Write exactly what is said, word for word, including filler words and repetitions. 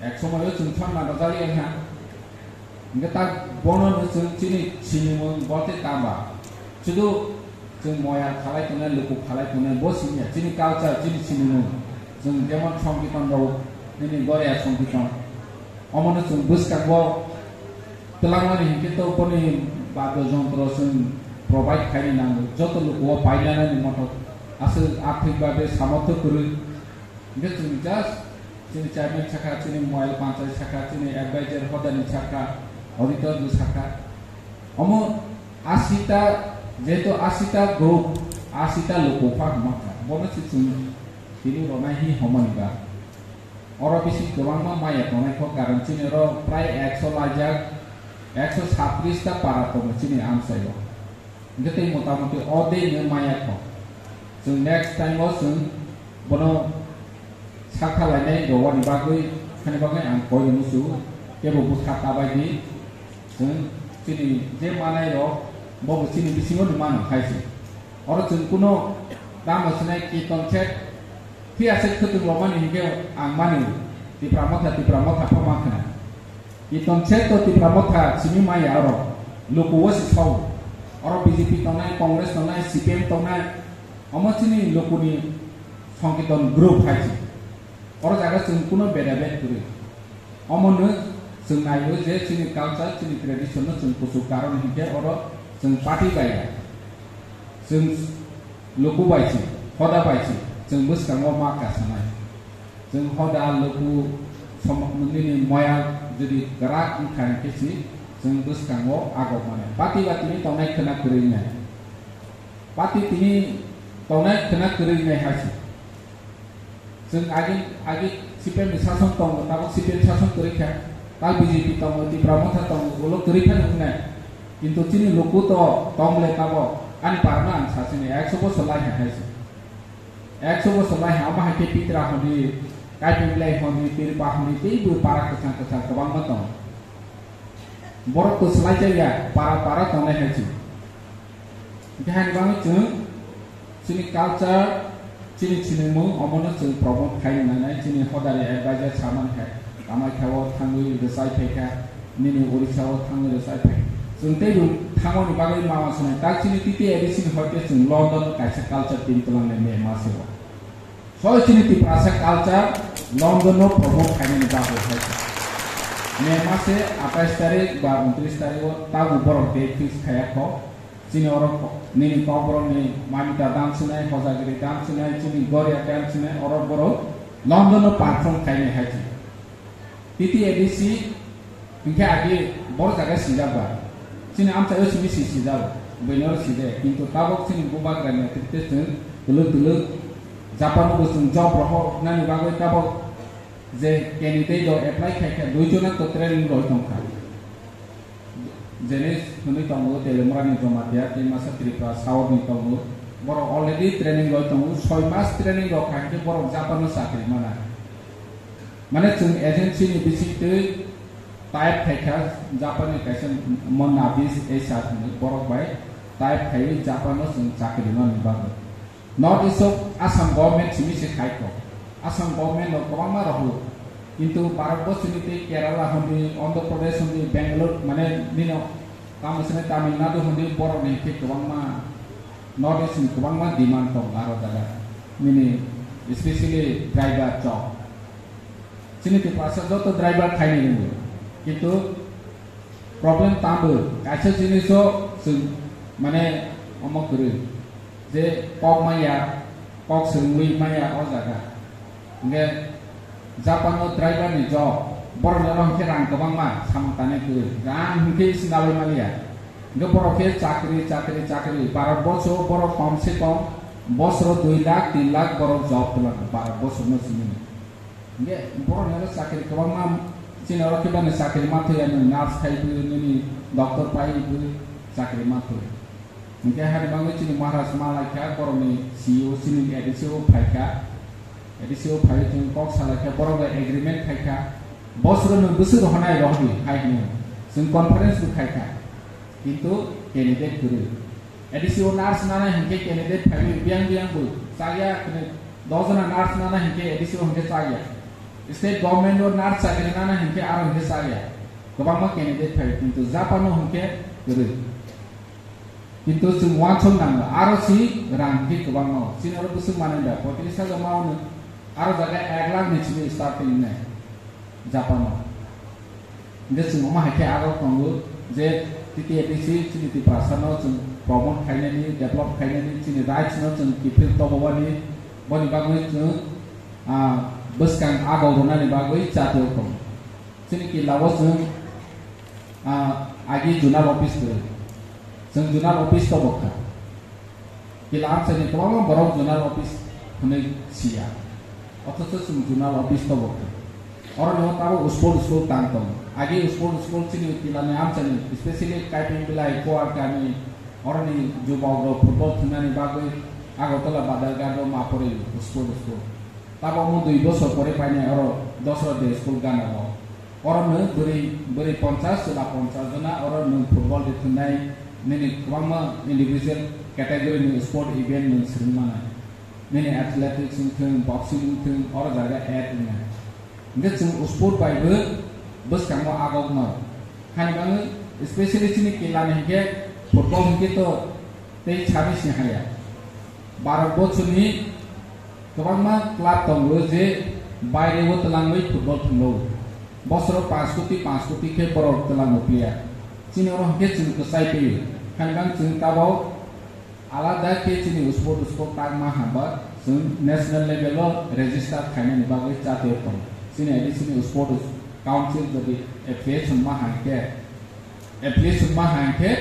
Ek somoio chwng thon na rwjak ya kha. Hingke ta bono no chwng chini sinimung bo tei tamba. Chudu chwng moya khalai tongnai, luku khalai tongnai, bo siniya. Chini culture, chini sinimung. Chwng jemon songkiton rok, nini goria songkiton. Omono chwng bwskango twlangmani hinkhe to boni badyo jontro chwng provide khaini nango. Joto luku o painani moto aswk arthik babe samortho kwrwi. Hingke chwng just chini chairman sakha, chini moyal panchayat sakha, chini advisor hodani sakha, auditor bo sakha. Omo asita, jehetu asita group, asita luku pha hwnma kha. Bono se chwng tini rwnai hi hwnmani ba. Oro bisi kwbangma maya tongnai kho, karon chini oro prai ekso laijak, ekso satris ta para tongo chini amchaio. Hingke tei motamuti o dei no maya kho. Chwng next time o chwng bono sakha lainai rowani bagwi, khani bagwi ang koi rwnu su, kebo bwkha ta bai di. Chwng chini je manai rok, bo bo chini bisingo ni mano khai se. Oro chwng kuno tamo sinai kiton chet, phiya se khwtwng romani hinkhe ang mani Tipra Motha, Tipra Motha pha ma khna. Iton cheto Tipra Motha simi maya oro. Luku o si sao. Oro B J P tongnai, Congress tongnai, C P M tongnai. Omo chini lukuni songkiton group hai si. Oro jaga chwng kuno beda bed kwrwi. Omo no chwng naio je chini culture, chini tradition no chwng kuchuk karon hinkhe oro chwng party bai ya. Chwng luku bai si, hoda bai si, chwng bwskango ma kasanai. Chwng hoda luku som-, nini moya jodi kwrak wngkha hinkhe si chwng bwskango agok mane. Pati ba tini tongnai khwna kwrwi nai. Pati tini tongnai khwna kwrwi nai hai si. Chwng agi, agi C P M ni sason tongo, tabok C P M sason kwrwi kha. Tal B J P tongo, Tipra Motha tongo, ulo kwrwi phano wngnai. Kintu chini luku to tong le tabok, ani parno ang sasini ekso bosor lai hai hai si. Ekso bosor lai ha, omo hai khe Pitra hwnwi, Kaipinglai hwnwi, Pirpa hwnwi, teibo para kwchang kwchang kwbangma tongo. Borok to swlai chaya, para para tongnai hai si. Hingke hani bagwi chwng chini culture, chini sinimung, omono chwng promote khai nanai, chini hodari advisor samani hai. Kamaikha o thangwi rwchai phaikha, nini Odisha o thangwi rwchai phai. Chwng teibo thangmani bagwi mama swnai. Tak chini T T A D C ni hoite chwng London kaisa culture team twlangnai May maseo. Soi chini Tiprasa culture London no promote khainani bagwi hai. May mase atais tarik ba untris tarik o tabu borok date fix khaya kho. Chini oro nini kokborok ni Mamita dam sinai, Hojagiri dam sinai, chini Goria dam sinai, oro borok London no perform khainai hai. T T A D C hinkhe agi boro jaga sijak ba. Chini amchaio simi si sijak, buino oro sijak. Kintu tabok chini bubagra ni netrite chwng twlwk twlwk Japan o bo chwng job rohor nani bagwi tabok je candidate rok apply khai kha, dui jona to training roi tong kha. Jene hwnwi tongo Telemurani Jamatia tei masa Tripura South ni tongo. Borok already training roi tongo, soi mas training rok khai khe borok Japan o chakri mana. Mane chwng agency ni bisingtwi type khaikha, Japan ni kaisa Monabis H R hwnwi borok bai type khaiwi Japan o chwng chakri manwi bagwi. North East o Assam government simi se khai kho. Assam government no kwbangma rohor. Kintu Bharat borsoni tei Kerala hwnwi, Andhra Pradesh hwnwi, Bangalore mane nino tamo sene Tamil Nadu hwnwi borok ni khe kwbangma North East ni kwbangma demand tong aro jaga. Nini especially driver job. Chini Tiprasa joto driver khaini ringo. Kintu problem tambo kaisa jiniso chwng mane omo kwrwi. Je kok maya, kok swrwngwi maya o jaga. Hingke Japan o driver ni job, borok ni oro hingke rang kwbangma samung tanai kwrwi. Rang hingke isi nalai maliya. Hingke borok khe chakri, chakri, chakri. Bharat borsho borok kom se kom bosoro dui lakh, tin lakh borok job twlang Bharat borsho no simi. Hingke borok ni oro chakri kwbangma, chini oro khe bani chakri ma thwi, ani nurse khai bwi, nini doctor pai bwi chakri ma thwi. Hingke hani bagwi chini Maharaj ma lai kha, borok ni C E O, chini A D C O phai kha, A D C O phai chwng kok sa lai kha, borok bai agreement khai kha, bosoro no bwswk rohonai rohdi hai hwnwi chwng conference bo khai kha, kintu candidate kwrwi. A D C O nurse nana hinkhe candidate phaiwi biyang biyang bo chaya, kene dos jona nurse nana hinkhe A D C O hinkhe chaya. State government o nurse chakri nana hinkhe aro hinkhe chaya. Kwbangma candidate phai, kintu Japan o hinkhe kwrwi. Kintu chwng uansuk nango, aro si rang hinkhe kwbangma o. Chini oro bwswk manwi da, poitris hajar ma ono, aro jaga ek lakh ni simi starting nai Japan o. Hinkhe chwng omo hai khe aro tongo je T T A D C chini Tiprasa no chwng promote khainani, develop khainani, chini rights no chwng kiphil tobobani, boni bagwi chwng, ah, bwskang agau rwnani bagwi chatio tongo. Chini kila o chwng, ah, agi zonal office kwrwi. Chwng zonal office tobo kha. Kila amchaini kwbangma borok zonal office hwnwi siya. Othocho chwng zonal office tobo kha. Oro no tabuk sport school tang tongo. Agi sport school chini kila ni amchaini, specially Kaiping Bilai, Kuar Kami, oroni jubok rok football thwngnani bagwi Agartala Badalghat o ma porwi sport school. Tabuk mo dui bosor pore painai oro Dosra Day school gana o. Oro nwng bwrwi, bwrwi ponchas, chwla ponchas jona oro nwng football de thwngnai, nini kwbangma individual category ni sport event nwng swrwng manai. Nini athletics wng thung, boxing wng thung, oro jaga add wngnai. Hinkhe chwng sport bai bo bwskango agok no. Hani bagwi specially chini kila ni hinkhe football hinkhe to tei sabi si haya. Bharat borsoni kwbangma club tongo je baire o twlangwi football thwnglo. Bosoro panch koti, panch koti khe borok twlango player. Chini oro hinkhe chwng kwchai twi. Hani bang chwng tabok alada khe chini sport, sport tangma hamba chwng national level o register khainani bagwi chatio tongo. Chini A D C ni sport council jodi affiliation ma hai khe, affiliation ma hai khe